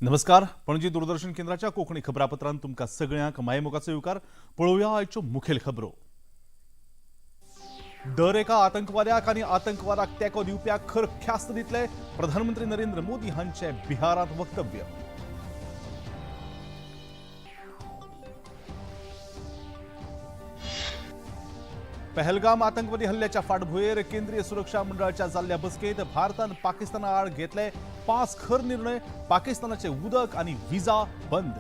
नमस्कार, पणजी दूरदर्शन केंद्राच्या कोंकणी खबरापत्रांत तुमकां सगळ्यांक मायेमोगाचो येवकार. पळोवया आयच्यो मुखेल खबरो. दर एका आतंकवाद्याक आनी आतंकवादाक तेंको दिवप्याक खर ख्यास्त दितले, प्रधानमंत्री नरेंद्र मोदी हांचे बिहारांत वक्तव्य. पहलगाम आतंकवादी हल्ल्याच्या फाटभुंयेर केंद्रीय सुरक्षा मंडळाच्या जाल्ल्या बसकेंत भारतान पाकिस्ताना आड घेतले 5 खर निर्णय. पाकिस्तानाचे उदक आनी विजा बंद.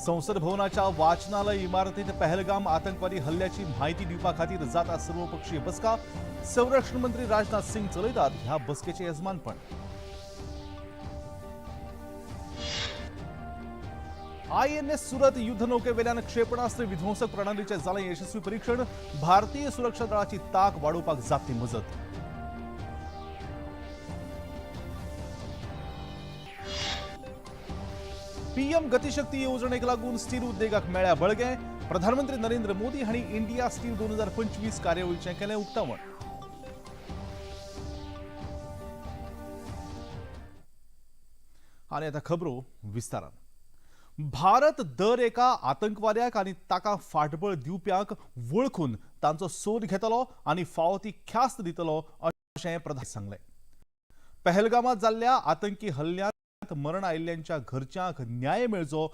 संसद भवनाच्या वाचनालय इमारतीत पहलगाम आतंकवादी हल्ल्याची म्हायती दिवपा खातीर जाता सर्वपक्षीय बसका. संरक्षण मंत्री राजनाथ सिंग चलयतात ह्या बसकेचे येजमानपण. आयएनएस सुरत युद्धनौकेवेल्यान क्षेपणास्त्र विध्वंसक प्रणालीचें जालें यशस्वी परीक्षण. भारतीय सुरक्षा दळाची ताक वाडोवपाक जातली मजत. पीएम गतिशक्ती येवजणेक लागून स्टील उद्देगाक मेळ्ळ्या बळगें. प्रधानमंत्री नरेंद्र मोदी हांणी इंडिया स्टील 2025 कार्यावळीचें केलें उक्तावण. आनी आतां खबरो विस्तारान. भारत दर एका आतंकवाद्याक आनी ताका फाटबळ दिवप्यांक वळखून तांचो सोद घेतलो आनी फावो ती ख्यास्त दितलो अशें प्रधान सांगलें. पहलगामात जाल्ल्या आतंकी हल्ल्यांत मरण आयिल्ल्यांच्या घरच्यांक न्याय मेळचो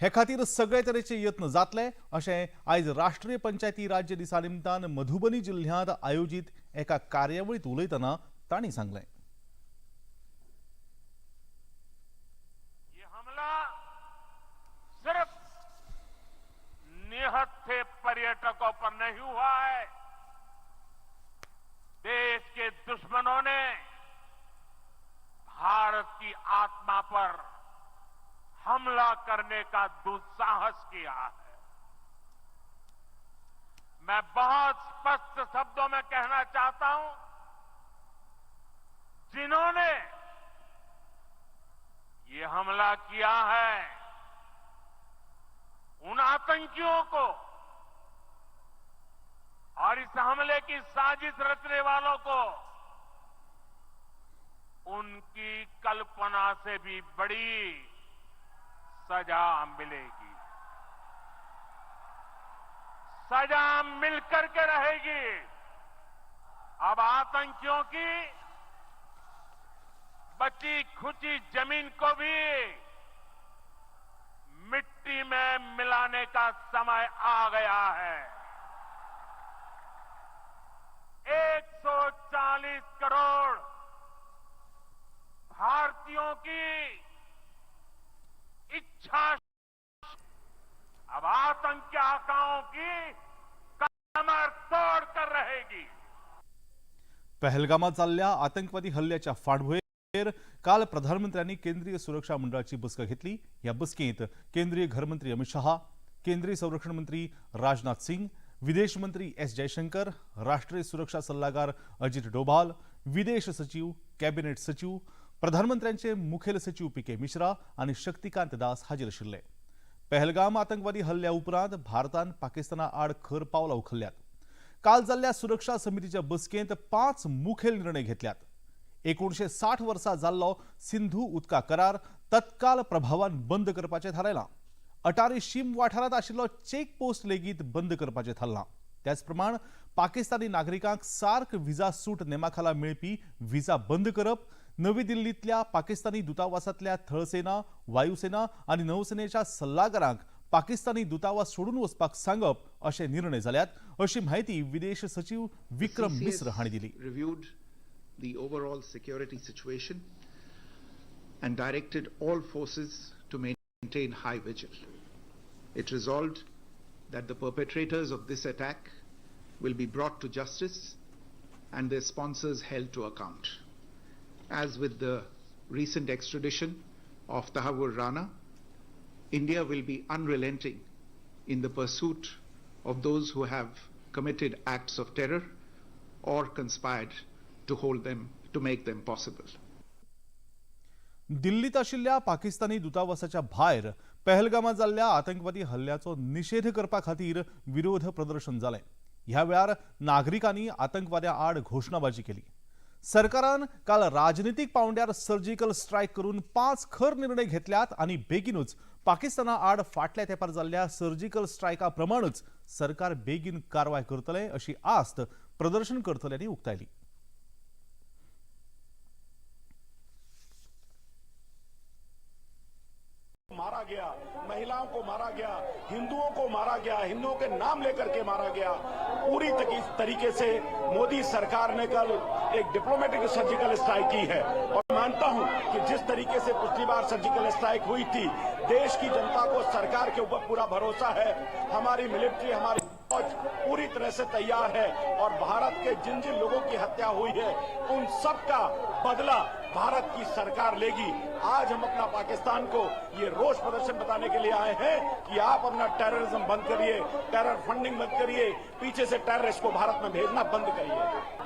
हे खातीर सगळे तरेचे यत्न जातले अशें आयज राष्ट्रीय पंचायती राज्य दिसा निमतान मधुबनी जिल्ह्यांत आयोजीत एका कार्यावळींत उलयतना तांणी सांगलें. ये हमला सिर्फ निहत्थे पर्यटकों पर नहीं हुआ है। देश के दुश्मनों ने भारत की आत्मा पर हमला करने का दुस्साहस किया है। मैं बहुत स्पष्ट शब्दों में कहना चाहता हूं, जिन्होंने ये हमला किया है उन आतंकियों को और इस हमले की साजिश रचने वालों को उनकी कल्पना से भी बड़ी सजा मिलेगी, सजा मिलकर के रहेगी। अब आतंकियों की बची खुची जमीन को भी मिट्टी में मिलाने का समय आ गया है। 140 करोड़ भारतीयों की इच्छा अब आतंक के आकाओं की कमर तोड़ कर रहेगी। पहलगामात जाल्ल्या आतंकवादी हल्ल्याच्या फाटभुंयेर काल प्रधानमंत्र्यांनी केंद्रीय सुरक्षा मंडळाची बसका घेतली. ह्या बसकेंत केंद्रीय घरमंत्री अमित शहा, केंद्रीय संरक्षण मंत्री राजनाथ सिंग, विदेश मंत्री एस जयशंकर, राष्ट्रीय सुरक्षा सल्लागार अजित डोभाल, विदेश सचिव, कॅबिनेट सचिव, प्रधानमंत्र्यांचे मुखेल सचिव पी के मिश्रा आनी शक्तिकांत दास हाजीर आशिल्ले. पहलगाम आतंकवादी हल्ल्या उपरांत भारतान पाकिस्ताना आड खर पावलां उखल्ल्यात. काल जाल्ल्या सुरक्षा समितीच्या बसकेंत 5 मुखेल निर्णय घेतल्यात. 1960 वर्सा जाल्लो सिंधू उदका करार तत्काल प्रभावान बंद करपाचें थारायलां. अटारी शीम वाठारांत आशिल्लो चेक पोस्ट लेगीत बंद करपाचें थारलां. त्याच प्रमाण पाकिस्तानी नागरिकांक सार्क व्हिसा सूट नेमाखाला मेळपी व्हिसा बंद करप, नवी दिल्लींतल्या पाकिस्तानी दूतावासांतल्या थळसेना, वायुसेना आनी नौसेनेच्या सल्लागारांक पाकिस्तानी दूतावास सोडून वचपाक सांगप अशे निर्णय जाल्यात अशी म्हायती विदेश सचिव विक्रम मिश्र हांणी दिली. Reviewed the overall security situation and directed all forces to maintain high vigil. It resolved that the perpetrators of this attack will be brought to justice and their sponsors held to account. As with the recent extradition of Tahawur Rana, India will be unrelenting in the pursuit of those who have committed acts of terror or conspired to hold them, to make them possible. दिल्लीत आशिल्ल्या पाकिस्तानी दूतावासाच्या भायर पहलगामात जाल्ल्या आतंकवादी हल्ल्याचो निशेध करपा खातीर विरोध प्रदर्शन जालें. ह्या वेळार नागरिकांनी आतंकवाद्या आड घोशणाबाजी केली. सरकारान काल राजनीतीक पावंड्यार सर्जिकल स्ट्रायक करून 5 खर निर्णय घेतल्यात आनी बेगीनूच पाकिस्ताना आड फाटल्या तेंपार जाल्ल्या सर्जिकल स्ट्रायका प्रमाणूच सरकार बेगीन कारवाय करतले अशी आस्त प्रदर्शन करतल्यांनी उक्तायली. मारा गया, महिलाओं को मारा गया, हिंदुओं को मारा गया, हिंदुओं के नाम लेकर के मारा गया. पूरी तरीके से मोदी सरकार ने कल एक डिप्लोमेटिक सर्जिकल स्ट्राइक की है और मानता हूं कि जिस तरीके से पिछली बार सर्जिकल स्ट्राइक हुई थी, देश की जनता को सरकार के ऊपर पूरा भरोसा है. हमारी मिलिट्री, हमारी फौज पूरी तरह से तैयार है और भारत के जिन जिन लोगों की हत्या हुई है उन सब का बदला भारत की सरकार लेगी. आज हम अपना पाकिस्तान को ये रोष प्रदर्शन बताने के लिए आए हैं कि आप अपना टेररिज्म बंद करिए, टेरर फंडिंग बंद करिए, पीछे से टेररिस्ट को भारत में भेजना बंद करिए.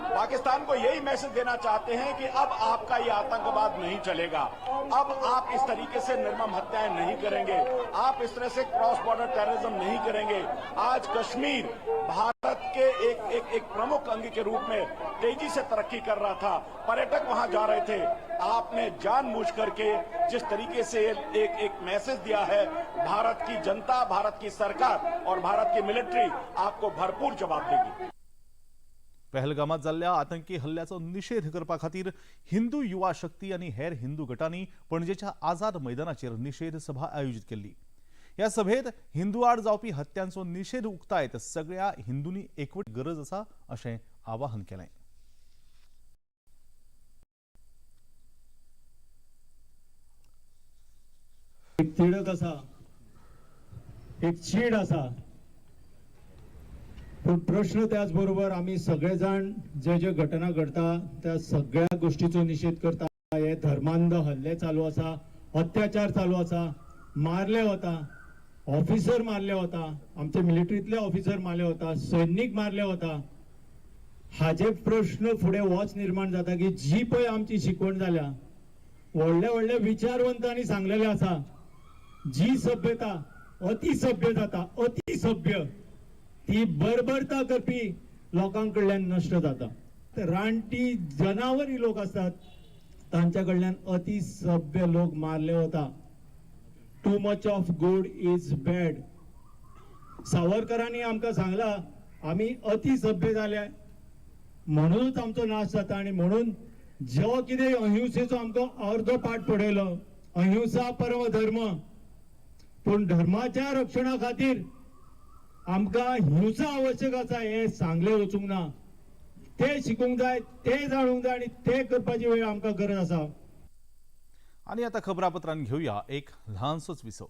पाकिस्तान को यही मैसेज देना चाहते हैं कि अब आपका ये आतंकवाद नहीं चलेगा, अब आप इस तरीके से निर्मम हत्याएं नहीं करेंगे, आप इस तरह से क्रॉस बॉर्डर टेररिज्म नहीं करेंगे. आज कश्मीर भारत के एक एक एक प्रमुख अंग के रूप में तेजी से तरक्की कर रहा था, पर्यटक वहां जा रहे थे. आपने जानबूझ करके जिस तरीके से एक एक मैसेज दिया है, भारत की जनता, भारत की सरकार और भारत की मिलिट्री आपको भरपूर जवाब देगी. पहलगामात जाल्ल्या आतंकी हल्ल्याचो निषेध करपा खातीर हिंदू युवा शक्ती आनी हेर हिंदू गटांनी पणजेच्या आझाद मैदानाचेर निषेध सभा आयोजीत केल्ली. ह्या सभेत हिंदू आड जावपी हत्यांचो निषेध उक्तायत सगळ्या हिंदूंनी एकवट गरज आसा अशें आवाहन केलें. एक तिडक आसा, एक चीड आसा, पूण प्रश्न त्याच बरोबर आमी सगळे जाण जे जे घटना घडता त्या सगळ्या गोष्टीचो निषेध करता. हे धर्मांध हल्ले चालू आसा, अत्याचार चालू आसा, मारले वता, ऑफिसर मारले वता, आमचे मिलिटरीतले ऑफिसर मारले वता, सैनीक मारले वता. हाजे प्रश्न फुडें होच निर्माण जाता की जी पळय आमची शिकवण जाल्या, व्हडले व्हडले विचारवंतांनी सांगलेले आसा, जी सभ्यता अतिसभ्य जाता, अतिसभ्य ती बर्बरता करपी लोकां कडल्यान नश्ट जाता. रानटी जनावरी लोक आसतात तांच्या कडल्यान अतिसभ्य लोक मारले वता. Too much of good is bad. सावरकरांनी आमकां सांगला आमी अतिसभ्य जाले म्हणूनच आमचो नाश जाता आनी म्हणून जो कितें अहिंसेचो आमकां अर्दो पाठ पडयलो, अहिंसा परम धर्म, पूण धर्माच्या रक्षणा खातीर आमकां हिंसा आवश्यक आसा हें सांगलें वचूंक ना. ते शिकूंक जाय, ते जाणूंक जाय आनी ते करपाची वेळ आमकां गरज आसा. आनी आतां खबरापत्रान घेवया एक ल्हानसोच विसव.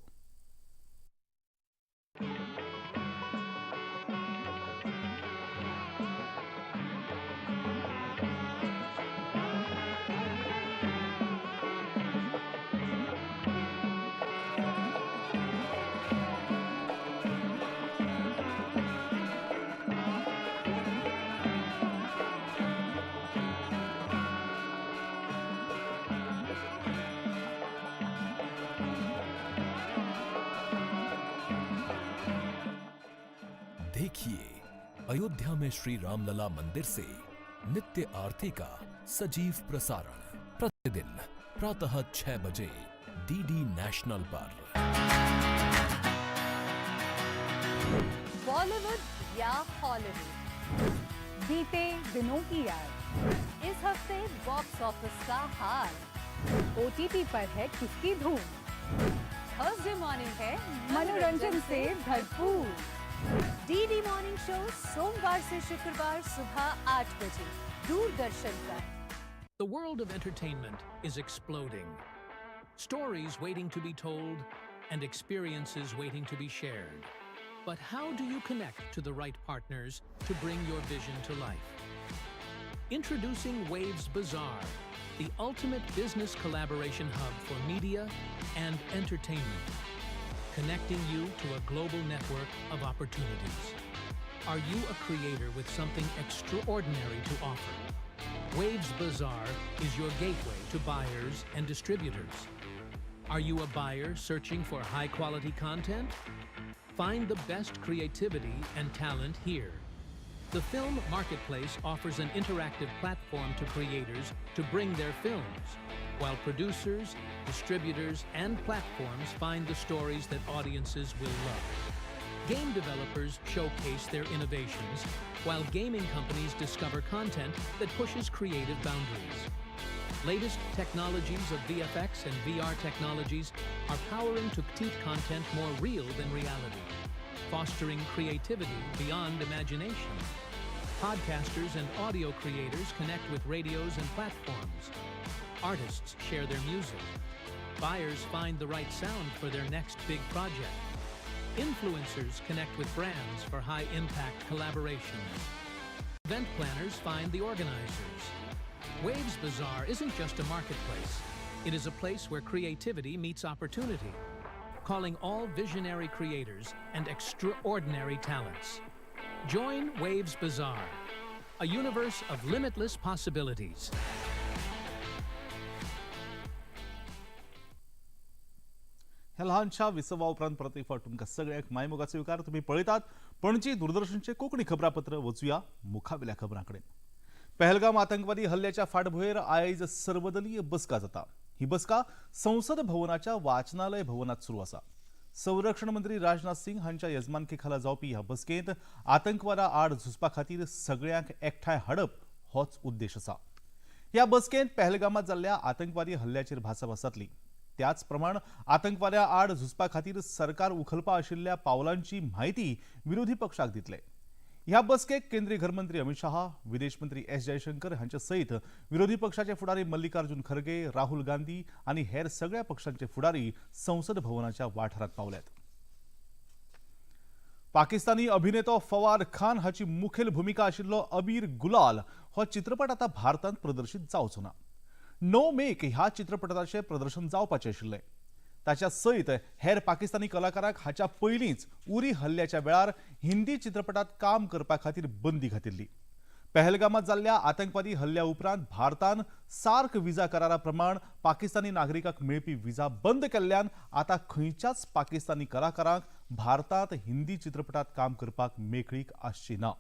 देखिए अयोध्या में श्री रामलला मंदिर से नित्य आरती का सजीव प्रसारण प्रतिदिन प्रातः 6 बजे डीडी नेशनल पर. बॉलीवुड या हॉलीवुड, बीते दिनों की याद, इस हफ्ते बॉक्स ऑफिस का हाल, ओटीटी पर है किसकी धूम, थर्सडे मॉर्निंग है मनोरंजन से भरपूर. डीडी मॉर्निंग शो सोमवार से शुक्रवार सुबह 8 बजे दूरदर्शन पर. The world of entertainment is exploding. Stories waiting to be told and experiences waiting to be shared. But how do you connect to the right partners to bring your vision to life? Introducing Waves Bazaar, the ultimate business collaboration hub for media and entertainment, connecting you to a global network of opportunities. Are you a creator with something extraordinary to offer? Waves Bazaar is your gateway to buyers and distributors. Are you a buyer searching for high-quality content? Find the best creativity and talent here. The film marketplace offers an interactive platform to creators to bring their films, while producers, distributors, and platforms find the stories that audiences will love. Game developers showcase their innovations, while gaming companies discover content that pushes creative boundaries. Latest technologies of VFX and VR technologies are powering to create content more real than reality, fostering creativity beyond imagination. Podcasters and audio creators connect with radios and platforms. Artists share their music. Buyers find the right sound for their next big project. Influencers connect with brands for high-impact collaborations. Event planners find the organizers. Waves Bazaar isn't just a marketplace. It is a place where creativity meets opportunity, calling all visionary creators and extraordinary talents. Join Waves Bazaar, a universe of limitless possibilities. ह्या ल्हानशा विसवा उपरांत परत एक फावट तुमकां सगळ्यांक मायमोगाचो येवकार. तुमी पळयतात पणजी दूरदर्शनचें कोंकणी खबरापत्र. वचुया मुखावेल्या खबरां कडेन. पहलगाम आतंकवादी हल्ल्याच्या फाटभुंयेर आयज सर्वदलीय बसका जाता. ही बसका संसद भवनाच्या वाचनालय भवनात सुरू आसा. संरक्षण मंत्री राजनाथ सिंग हांच्या येजमानके खाला जावपी ह्या बसकेंत आतंकवादा आड झुजपा खातीर सगळ्यांक एकठांय हाडप होच उद्देश आसा. ह्या बसकेंत पहलगामात जाल्ल्या आतंकवादी हल्ल्याचेर भासाभास जातली. त्याच प्रमाण आतंकवाद्या आड झुजपा खातीर सरकार उखलपा आशिल्ल्या पावलांची म्हायती विरोधी पक्षाक दितले. ह्या बसकेक केंद्रीय घरमंत्री अमित शहा, विदेश मंत्री एस जयशंकर हांचे सयत विरोधी पक्षाचे फुडारी मल्लिकार्जुन खरगे, राहुल गांधी आनी हेर सगळ्या पक्षांचे फुडारी संसद भवनाच्या वाठारांत पावल्यात. पाकिस्तानी अभिनेतो फवाद खान हाची मुखेल भुमिका आशिल्लो अबीर गुलाल हो चित्रपट आतां भारतांत प्रदर्शीत जावचो ना. 9 मेक ह्या चित्रपटाचें प्रदर्शन जावपाचें आशिल्लें. ताच्या सयत हेर पाकिस्तानी कलाकारांक हाच्या पयलींच उरी हल्ल्याच्या वेळार हिंदी चित्रपटात काम करपा खातीर बंदी घातिल्ली. पहलगामात जाल्ल्या आतंकवादी हल्ल्या उपरांत भारतान सार्क विजा करारा प्रमाण पाकिस्तानी नागरिकांक मेळपी विजा बंद केल्ल्यान आतां खंयच्याच पाकिस्तानी कलाकारांक भारतांत हिंदी चित्रपटात काम करपाक मेकळीक आसची ना.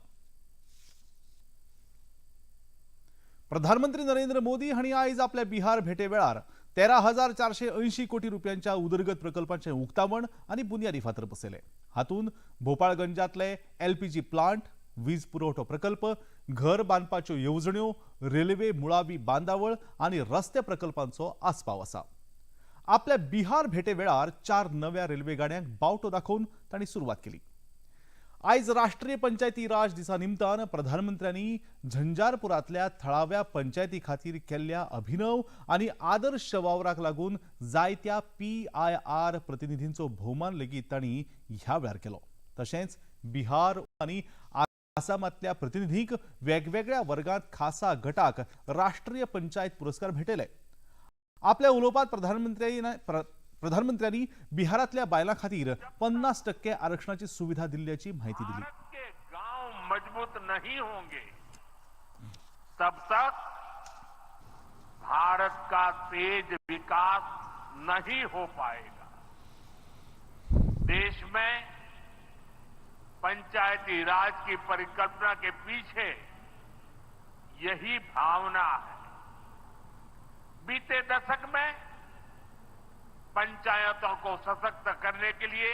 प्रधानमंत्री नरेंद्र मोदी हांणी आयज आपल्या बिहार भेटे वेळार 13,480 कोटी रुपयांच्या उदरगत प्रकल्पांचें उक्तावण आनी बुन्यादी फातर बसयले. हातूंत भोपाळगंजांतले एलपीजी प्लांट, वीज पुरवठो प्रकल्प, घर बांदपाच्यो येवजण्यो, रेल्वे मुळावी बांदावळ आनी रस्ते प्रकल्पांचो आस्पाव आसा. आपल्या बिहार भेटे वेळार 4 नव्या रेल्वे गाड्यांक बावटो दाखोवन तांणी सुरवात केली. आयज राष्ट्रीय पंचायती राज दिसा निमतान प्रधानमंत्र्यांनी झंजारपुरांतल्या थळाव्या पंचायती खातीर केल्ल्या अभिनव आनी आदर्श वावराक लागून जायत्या PIR प्रतिनिधींचो भोवमान लेगीत तांणी ह्या वेळार केलो. तशेंच बिहार आनी आसामांतल्या प्रतिनिधींक वेगवेगळ्या वर्गांत खासा गटाक राष्ट्रीय पंचायत पुरस्कार भेटयले. आपल्या उलोवपांत प्रधानमंत्र्यांनी बिहारातल्या बायलां खातीर 50% आरक्षणाची सुविधा दिल्ल्याची माहिती दिली. भारत के गांव मजबूत नहीं होंगे तब तक भारत का तेज विकास नहीं हो पाएगा. देश में पंचायती राज की परिकल्पना के पीछे यही भावना है. बीते दशक में पंचायतों को सशक्त करने के लिए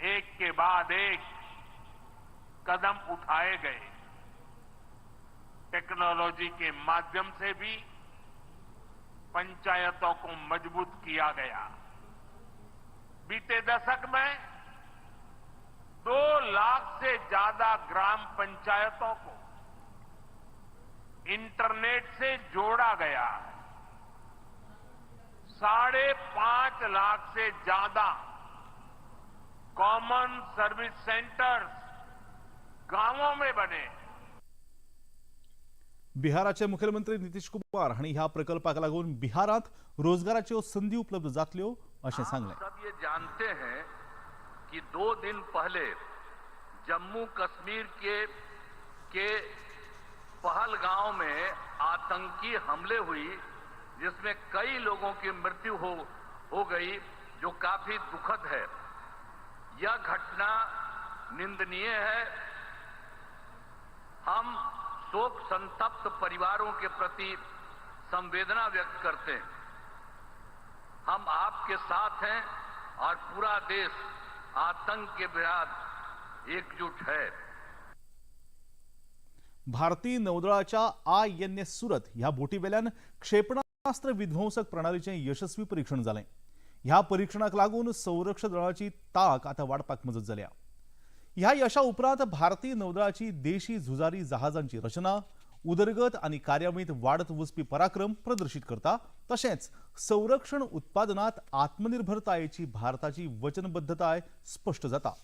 एक के बाद एक कदम उठाए गए. टेक्नोलॉजी के माध्यम से भी पंचायतों को मजबूत किया गया. बीते दशक में 2 लाख से ज्यादा ग्राम पंचायतों को इंटरनेट से जोड़ा गया है. 5.5 लाख से ज्यादा कॉमन सर्विस सेंटर्स गांवों में बने. बिहाराचे मुख्यमंत्री नितीश कुमार हांणी ह्या प्रकल्पाक लागून बिहारांत रोजगाराच्यो संदी उपलब्ध जातल्यो अशें सांगलें. सब ये जानते हैं कि 2 दिन पहले जम्मू कश्मीर के पहलगांव में आतंकी हमले हुई, जिसमें कई लोगों की मृत्यु हो गई, जो काफी दुखद है। यह घटना निंदनीय है। हम शोक संतप्त परिवारों के प्रति संवेदना व्यक्त करते हैं। हम आपके साथ हैं और पूरा देश आतंक के विरुद्ध एकजुट है। भारतीय नौदळाच्या INS Surat ह्या बोटीवेल्यान क्षेपणास्त्र विध्वंसक प्रणालीचें यशस्वी परीक्षण जालें। ह्या परीक्षणाक लागून संरक्षण दळाची तांक आतां वाडपाक मजत जाल्या। ह्या यशा उपरांत भारतीय नौदळाची देशी झुजारी जहाजांची रचना, उदरगत आनी कार्यावळींत वाडत वचपी पराक्रम प्रदर्शीत करता, तशेंच संरक्षण उत्पादनात आत्मनिर्भरतायेची भारताची वचनबद्धताय स्पश्ट जाता।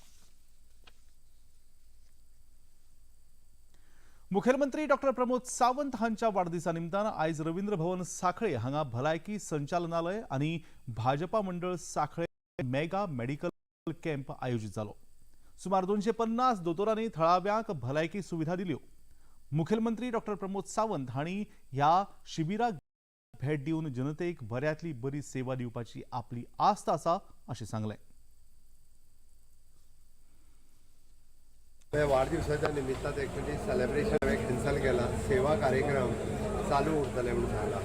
मुखेलमंत्री डॉक्टर प्रमोद सावंत हांच्या वाडदिसा निमतान आयज रवींद्र भवन साखळे हांगा भलायकी संचालनालय आनी भाजपा मंडळ साखळे मेगा मेडिकल कॅम्प आयोजीत जालो। सुमार 250 दोतोरांनी थळाव्यांक भलायकी सुविधा दिल्यो। मुखेलमंत्री डॉक्टर प्रमोद सावंत हांणी ह्या शिबिराक भेट दिवन जनतेक बऱ्यांतली बरी सेवा दिवपाची आपली आस्त आसा अशें सांगलें। वाडदिवसाच्या निमित्तान एक्चुअली सेलिब्रेशन हांवें कॅन्सल केला। सेवा कार्यक्रम चालू उरतले म्हणून सांगला।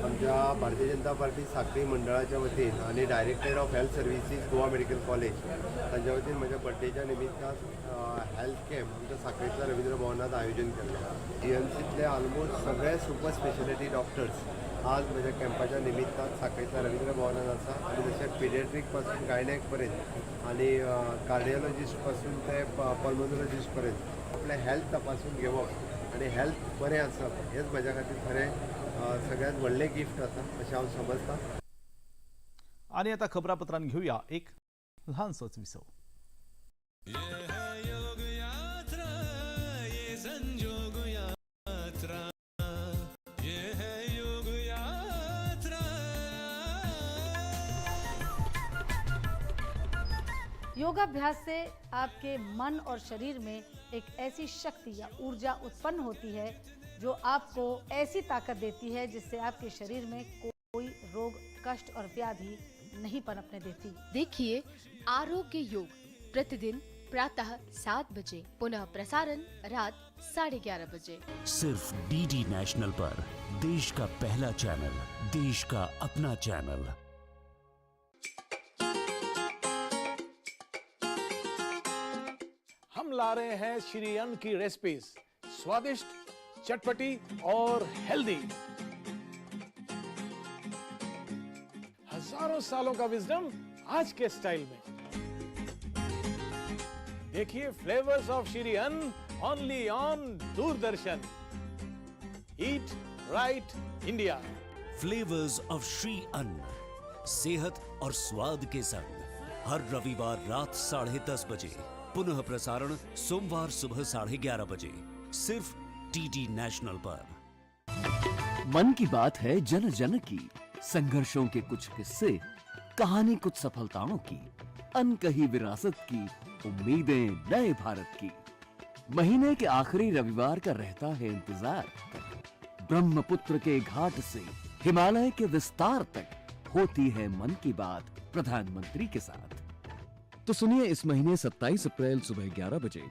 आमच्या भारतीय जनता पार्टी साखळी मंडळाच्या वतीन आनी directorate of health services Goa medical college तांच्या वतीन म्हज्या बड्डेच्या निमित्तान हेल्थ कॅम्प आमच्या साखळीतल्या रवींद्र भवनात आयोजन केल्लें। GMCतले ऑलमोस्ट सगळे सुपर स्पेशलिटी डॉक्टर्स आज म्हज्या कॅम्पाच्या निमित्तान साखळीतल्या रवींद्र भवनात आसा आनी तशें पिडिएट्रीक पासून गायनॅक पर्यंत आनी कार्डियोलॉजिस्ट पासून ते पल्मोनोलॉजिस्ट पर्यंत आपलें हेल्थ तपासून घेवप आनी हेल्थ बरें आसप हेच म्हज्या खातीर खरें सगळ्यात व्हडलें गिफ्ट आसा अशें हांव समजता। आनी आतां खबरापत्रान घेवया एक ल्हानसोच विसव। योगाभ्यास से आपके मन और शरीर में एक ऐसी शक्ति या ऊर्जा उत्पन्न होती है जो आपको ऐसी ताकत देती है जिससे आपके शरीर में कोई रोग, कष्ट और व्याधि नहीं पनपने देती। देखिए आरोग्य योग प्रतिदिन प्रातः 7 बजे, पुनः प्रसारण रात 11:30 बजे, सिर्फ DD national पर। देश का पहला चैनल, देश का अपना चैनल। हम ला रहे हैं श्री अन्न की रेसिपीज, स्वादिष्ट, चटपटी और हेल्दी। हजारों सालों का विजडम आज के स्टाइल में। देखिए flavours of Shri Anna only on Doordarshan. Eat right India. Flavours of Shri Anna, सेहत और स्वाद के संग, हर रविवार रात 10:30 बजे, पुनः प्रसारण सोमवार सुबह 11:30 बजे, सिर्फ DD national पर। मन की बात है जन जन की, संघर्षों के कुछ किस्से, कहानी कुछ सफलताओं की, अनकही विरासत की, उम्मीदें नए भारत की। महीने के आखिरी रविवार का रहता है इंतजार। ब्रह्मपुत्र के घाट से हिमालय के विस्तार तक होती है मन की बात प्रधानमंत्री के साथ। तो सुनिए इस महीने 27 अप्रैल सुबह 11 बजे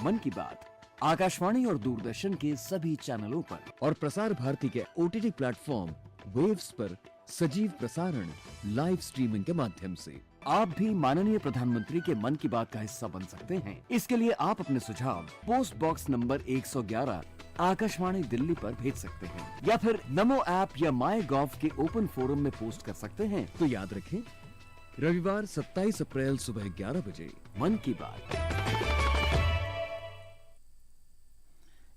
मन की बात आकाशवाणी और दूरदर्शन के सभी चैनलों पर और Prasar Bharati K OTT platform waves पर सजीव प्रसारण लाइव स्ट्रीमिंग के माध्यम से। आप भी माननीय प्रधानमंत्री के मन की बात का हिस्सा बन सकते हैं। इसके लिए आप अपने सुझाव post box number 111 Akashvani Delhi पर भेज सकते हैं या फिर नमो ऐप या माई गॉव के ओपन फोरम में पोस्ट कर सकते हैं। तो याद रखें, रविवार 27 अप्रैल सुबह 11 बजे मन की बात।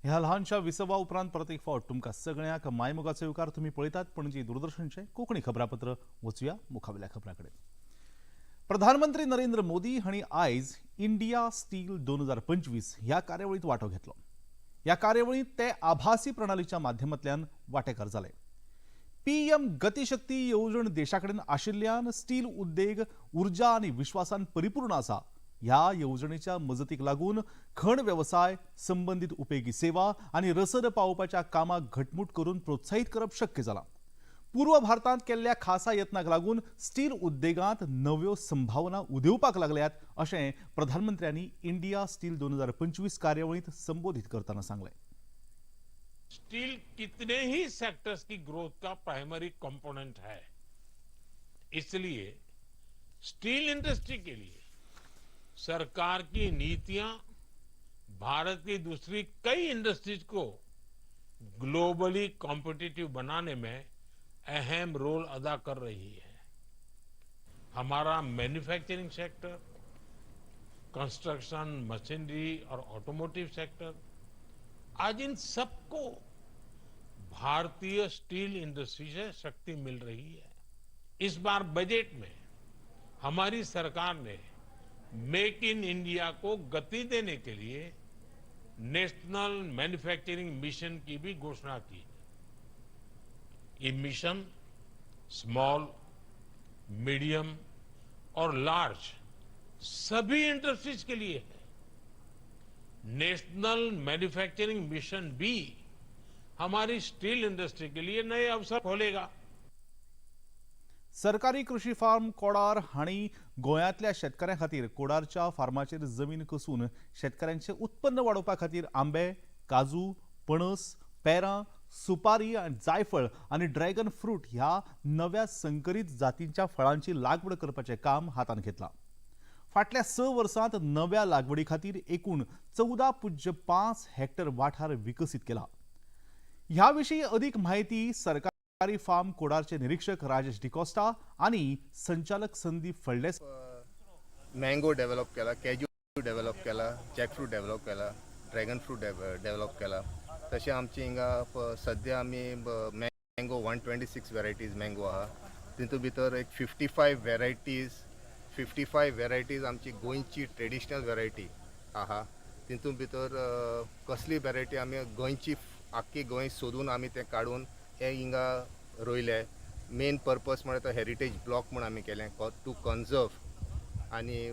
ह्या ल्हानशा विसवा उपरांत परत एक फावट तुमकां सगळ्यांक मायमोगाचो येवकार। तुमी पळयतात पणजी दूरदर्शनचें कोंकणी खबरापत्र। वचुया मुखावेल्या खबरां कडेन। प्रधानमंत्री नरेंद्र मोदी हांणी आयज इंडिया स्टील 2025 ह्या कार्यावळींत वांटो घेतलो। ह्या कार्यावळींत ते आभासी प्रणालीच्या माध्यमांतल्यान वांटेकार जाले। PM गतिशक्ती येवजण देशा कडेन आशिल्ल्यान स्टील उद्देग उर्जा आनी विश्वासान परिपूर्ण आसा। ह्या येवजणेच्या मजतीक लागून खण वेवसाय, संबंदीत उपेगी सेवा आनी रसद पावोवपाच्या कामाक घटमूट करून प्रोत्साहीत करप शक्य जालां। पूर्व भारतांत केल्ल्या खासा यत्नाक लागून स्टील उद्देगांत नव्यो संभावना उदेवपाक लागल्यात अशें प्रधानमंत्र्यांनी इंडिया स्टील 2025 कार्यावळींत संबोधित करतना सांगलें. स्टील कितने ही सेक्टर्स की ग्रोथ का प्राइमरी कंपोनेंट है, इसलिए स्टील इंडस्ट्री के लिए सरकार की नीतियां भारत की दूसरी कई इंडस्ट्रीज को ग्लोबली कॉम्पिटिटिव बनाने में अहम रोल अदा कर रही है. हमारा मैन्युफैक्चरिंग सेक्टर, कंस्ट्रक्शन, मशीनरी और ऑटोमोटिव सेक्टर, आज इन सबको भारतीय स्टील इंडस्ट्री से शक्ति मिल रही है. इस बार बजट में हमारी सरकार ने मेक इन इंडिया को गति देने के लिए नेशनल मैन्युफैक्चरिंग मिशन की भी घोषणा की है. ये मिशन स्मॉल, मीडियम और लार्ज सभी इंडस्ट्रीज के लिए है. नेशनल मैन्युफैक्चरिंग मिशन भी हमारी स्टील इंडस्ट्री के लिए नए अवसर खोलेगा. सरकारी कृषी फार्म कोडार हांणी गोंयांतल्या शेतकाऱ्यां खातीर कोडारच्या फार्माचेर जमीन कसून शेतकाऱ्यांचें उत्पन्न वाडोवपा खातीर आंबे, काजू, पणस, पेरां, सुपारी आनी जायफळ आनी ड्रॅगन फ्रूट ह्या नव्या संकरीत जातींच्या फळांची लागवड करपाचें काम हातांत घेतलां. फाटल्या 6 वर्सांत नव्या लागवडी खातीर एकूण 14.5 हेक्टर वाठार विकसीत केला. ह्या विशीं अदीक म्हायती सरकारी फार्म कोडारचे निरीक्षक राजेश डिकोस्टा आणि संचालक संदीप फळदेसाय. मँगो डेव्हलप केला, कॅज्यू डेव्हलप केला, जॅकफ्रूट डेव्हलप केला, ड्रॅगन फ्रूट डेव्हलप केला. तशें आमचे हिंगा सद्या आमी मँगो 126 व्हेरायटीज मँगो आहा. तितूंत भितर एक 55 व्हेरायटीज आमची गोंयची ट्रेडिशनल व्हेरायटी आहा. तितूंत भितर कसली व्हेरायटी आमी गोंयची आख्खी गोंय सोदून आमी तें काडून हे हिंगा रोयले. मेन पर्पज म्हळ्यार तो हेरिटेज ब्लॉक म्हूण आमी केलें टू कन्जर्व आनी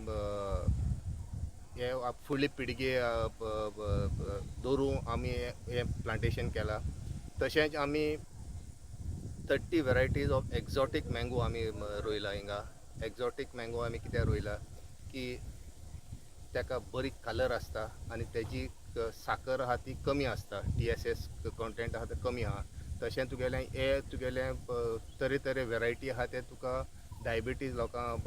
हे फुडली पिळगे दवरूं आमी हें प्लांटेशन केलां. तशेंच आमी 30 व्हेरायटीज ऑफ एक्झॉटीक मँगो आमी रोयला हिंगा. एक्झॉटीक मँगो आमी कित्याक रोयला की ताका बरी कलर आसता आनी तेजी साकर आहा ती कमी आसता, TSS content आहा ते कमी आहा. तशें तुगेलें हे तुगेलें तरेतरे व्हेरायटी आहा ते तुका डायबिटीज लोकांक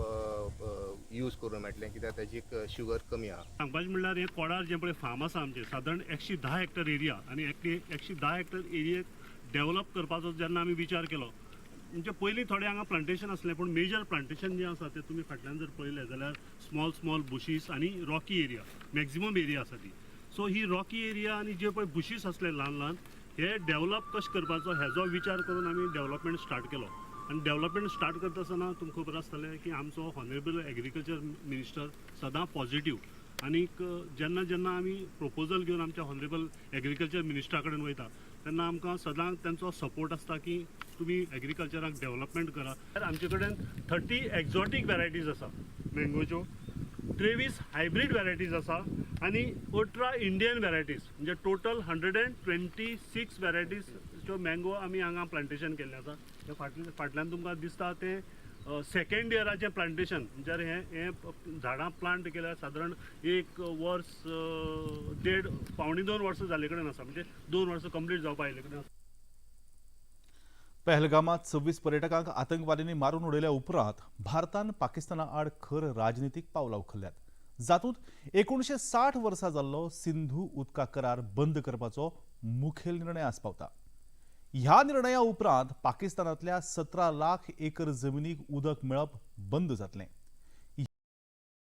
यूज करूंक मेळटलें कित्याक ताजी शुगर कमी आहा. सांगपाचें म्हणल्यार हें कोडार जें पळय फार्म आसा आमचें सादारण 110 हेक्टर एरिया आनी 110 हेक्टर एरियेक डेव्हलप करपाचो जेन्ना आमी विचार केलो, म्हणजे पयलीं थोडें हांगा प्लांटेशन आसलें पूण मेजर प्लांटेशन जें आसा तें तुमी फाटल्यान जर पळयलें जाल्यार स्मॉल स्मॉल बुशीस आनी रॉकी एरिया मॅक्झिमम एरिया आसा ती. सो ही रॉकी एरिया आनी जे पळय बुशीस आसले ल्हान ल्हान हे डेव्हलप कशें करपाचो हेजो विचार करून आमी डेव्हलपमेंट स्टार्ट केलो. आनी डेव्हलपमेंट स्टार्ट करता आसतना तुमकां खबर आसतलें की आमचो हॉनरेबल एग्रीकल्चर मिनिस्टर सदां पॉझिटीव आनीक जेन्ना जेन्ना आमी प्रोपोजल घेवन आमच्या हॉनरेबल एग्रीकल्चर मिनिस्टरा कडेन वयता तेन्ना आमकां सदांच तेंचो सपोर्ट आसता की तुमी एग्रीकल्चराक डेव्हलपमेंट करा. आमचे कडेन 30 एक्झॉटीक व्हेरायटीज आसा मँगोच्यो, 23 हायब्रीड व्हेरायटीज आसा आनी 18 इंडियन व्हेरायटीज, म्हणजे टोटल 126 व्हेरायटीजच्यो मँगो आमी हांगा प्लांटेशन केल्लें आसा. हे फाटल्यान तुमकां दिसता तें सेकेंड इयराचें प्लांटेशन, म्हणल्यार हें झाडां प्लांट केल्यार सादारण 1 वर्स 1.5 1.75 वर्सां जाल्ले कडेन आसा, म्हणजे 2 वर्सां कंप्लीट जावपा आयिल्ले कडेन आसा. पहलगामात 26 पर्यटकांक आतंकवाद्यांनी मारून उडयल्या उपरांत भारतान पाकिस्ताना आड खर राजनितीक पावलां उखल्ल्यात, जातूंत 1960 वर्सा जाल्लो सिंधू उदका करार बंद करपाचो मुखेल निर्णय आस्पावता. ह्या निर्णया उपरांत पाकिस्तानांतल्या 17 लाख एकर जमिनीक उदक मेळप बंद जातलें.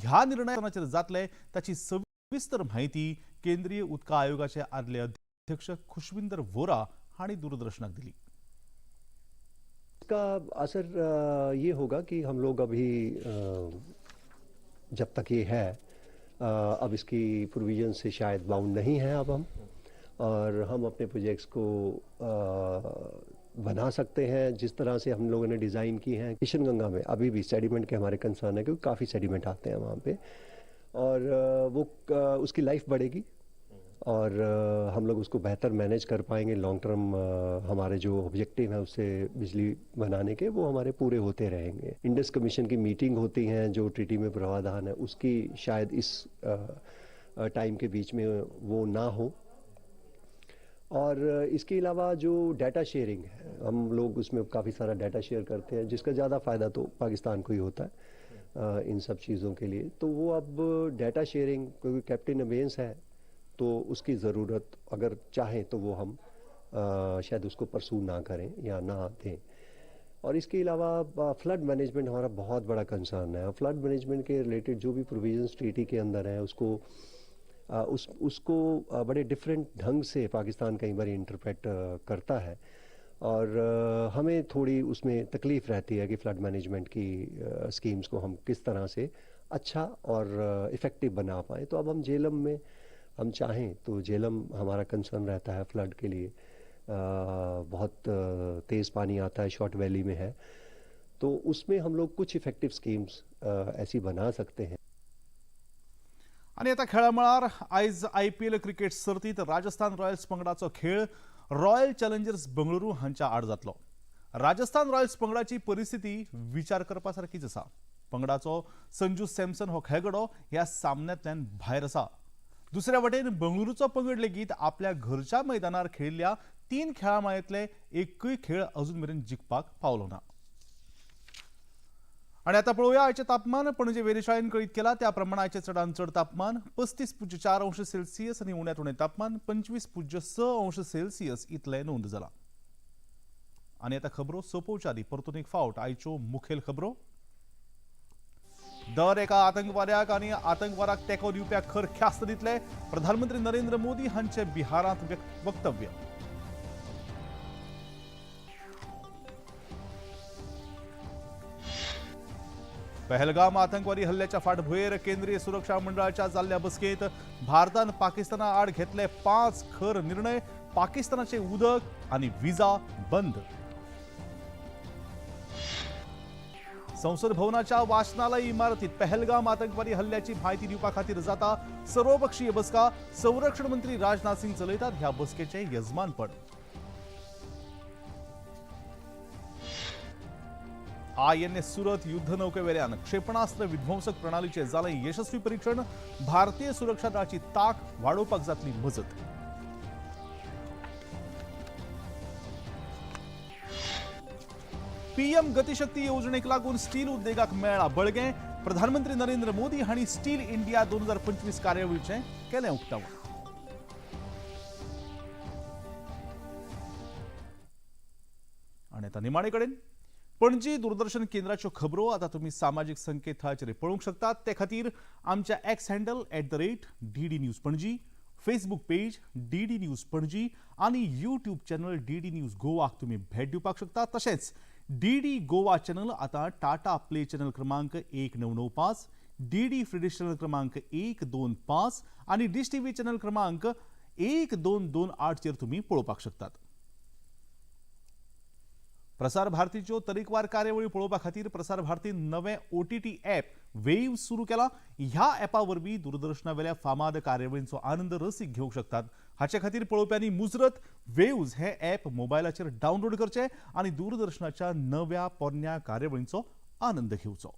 ह्या निर्णयाचेर जातले ताची सविस्तर म्हायती केंद्रीय उदका आयोगाचे आदले अध्यक्ष खुशविंदर वोरा हांणी दूरदर्शनाक दिली. इसका असर ये होगा कि हम लोग अभी जब तक ये है अब इसकी प्रोविजन से शायद बाउंड नहीं है अब हम, और हम अपने प्रोजेक्ट्स को बना सकते हैं जिस तरह से हम लोगों ने डिज़ाइन की हैं। किशन गंगा में अभी भी सेडिमेंट के हमारे कंसर्न है क्योंकि काफ़ी सेडिमेंट आते हैं वहाँ पे, और वो उसकी लाइफ बढ़ेगी और हम लोग उसको बेहतर मैनेज कर पाएंगे। लॉन्ग टर्म हमारे जो ऑब्जेक्टिव है उससे बिजली बनाने के, वो हमारे पूरे होते रहेंगे। इंडस कमीशन की मीटिंग होती है, जो ट्रीटी में प्रावधान है उसकी शायद इस टाइम के बीच में वो ना हो। और इसके अलावा जो डाटा शेयरिंग है, हम लोग उसमें काफ़ी सारा डाटा शेयर करते हैं, जिसका ज़्यादा फ़ायदा तो पाकिस्तान को ही होता है इन सब चीज़ों के लिए। तो वो अब डाटा शेयरिंग क्योंकि कैप्टन अबेंस है, तो उसकी ज़रूरत अगर चाहें तो वो हम शायद उसको परसू ना करें या ना दें। और इसके अलावा फ्लड मैनेजमेंट हमारा बहुत बड़ा कंसर्न है। फ्लड मैनेजमेंट के रिलेटेड जो भी प्रोविजंस ट्रीटी के अंदर हैं उसको उसको बड़े डिफरेंट ढंग से पाकिस्तान कई बार इंटरप्रेट करता है और हमें थोड़ी उसमें तकलीफ़ रहती है कि फ्लड मैनेजमेंट की स्कीम्स को हम किस तरह से अच्छा और इफ़ेक्टिव बना पाएँ। तो अब हम झेलम में हम चाहें तो झेलम हमारा कंसर्न रहता है फ्लड के लिए। बहुत तेज़ पानी आता है, शॉर्ट वैली में है, तो उसमें हम लोग कुछ इफ़ेक्टिव स्कीम्स ऐसी बना सकते हैं। आनी आतां खेळा मळार आयज आयपीएल क्रिकेट सर्तींत राजस्थान रॉयल्स पंगडाचो खेळ रॉयल चॅलेंजर्स बंगळुरू हांच्या आड जातलो। राजस्थान रॉयल्स पंगडाची परिस्थिती विचार करपा सारकीच आसा। पंगडाचो संजू सॅमसन हो खेळगडो ह्या सामन्यांतल्यान भायर आसा। दुसऱ्या वटेन बंगळुरूचो पंगड लेगीत आपल्या घरच्या मैदानार खेळिल्ल्या 3 खेळां माळेंतले एकूय खेळ अजून मेरेन जिखपाक पावलो ना। आनी आतां पळोवया आयचें तापमान। पणजे वेधशाळेन कळीत केलां त्या प्रमाण आयचें चडांत चड तापमान 35.4 अंश सेल्सियस आनी उण्यांत उणें तापमान 25.6 अंश सेल्सियस इतलें नोंद जालां। आनी आतां खबरो सोंपोवच्या आदीं परतून एक फावट आयच्यो मुखेल खबरो। दर एका आतंकवाद्याक आनी आतंकवादाक तेंको दिवप्याक खर ख्यास्त दितले, प्रधानमंत्री नरेंद्र मोदी हांचें बिहारांत वक्तव्य। पहलगाम आतंकवादी हल्ल्याच्या फाटभुंयेर केंद्रीय सुरक्षा मंडळाच्या जाल्ल्या बसकेंत भारतान पाकिस्ताना आड घेतले 5 खर निर्णय, पाकिस्तानाचे उदक आनी विजा बंद। संसद भवनाच्या वाचनालय इमारतीत पहलगाम आतंकवादी हल्ल्याची म्हायती दिवपा खातीर जाता सर्वपक्षीय बसका, संरक्षण मंत्री राजनाथ सिंग चलयतात ह्या बसकेचें यजमानपण। आयएनएस सुरत युद्धनौकेवेल्यान क्षेपणास्त्र विध्वंसक प्रणालीचें जालें यशस्वी परीक्षण, भारतीय सुरक्षा दळाची ताक वाडोवपाक जातली मजत। पीएम गतिशक्ती येवजणेक लागून स्टील उद्देगाक मेळ्ळा बळगें, प्रधानमंत्री नरेंद्र मोदी हांणी स्टील इंडिया 2025 कार्यावळीचें केलें उक्तावण। आनी आतां निमाणे कडेन पणजी दूरदर्शन केंद्राच्यो खबरो आतां तुमी सामाजीक संकेतथळाचेर पळोवंक शकतात। ते खातीर आमच्या X handle @DD News Panaji, Facebook page DD News Panaji आनी यूट्यूब चॅनल डीडी न्यूज गोवाक तुमी भेट दिवपाक शकतात। तशेंच डीडी गोवा चॅनल आतां टाटा प्ले चॅनल क्रमांक 1995, डीडी फ्री चॅनल क्रमांक 125 आनी डिश टीव्ही चॅनल क्रमांक 1228 चेर तुमी पळोवपाक शकतात। प्रसार भारतीच्यो तरेकवार कार्यावळी पळोवपा खातीर प्रसार भारतीन नवें OTT app wave सुरू केला। ह्या ॲपा वरवीं दूरदर्शनावेल्या फामाद कार्यावळींचो आनंद रसीक घेवंक शकतात। हाचे खातीर पळोवप्यांनी मुजरत वेव्ज हे ॲप मोबायलाचेर डावनलोड करचें आनी दूरदर्शनाच्या नव्या पोरण्या कार्यावळींचो आनंद घेवचो।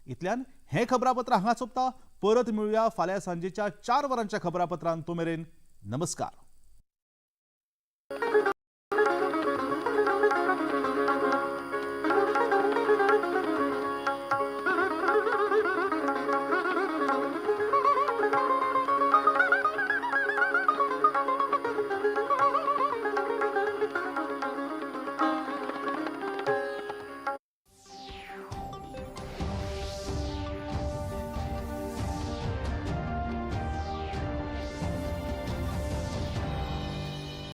इतल्यान हें खबरापत्र हांगा सोंपता। परत मेळुया फाल्यां सांजेच्या 4 वरांच्या खबरापत्रांत। तो मेरेन नमस्कार।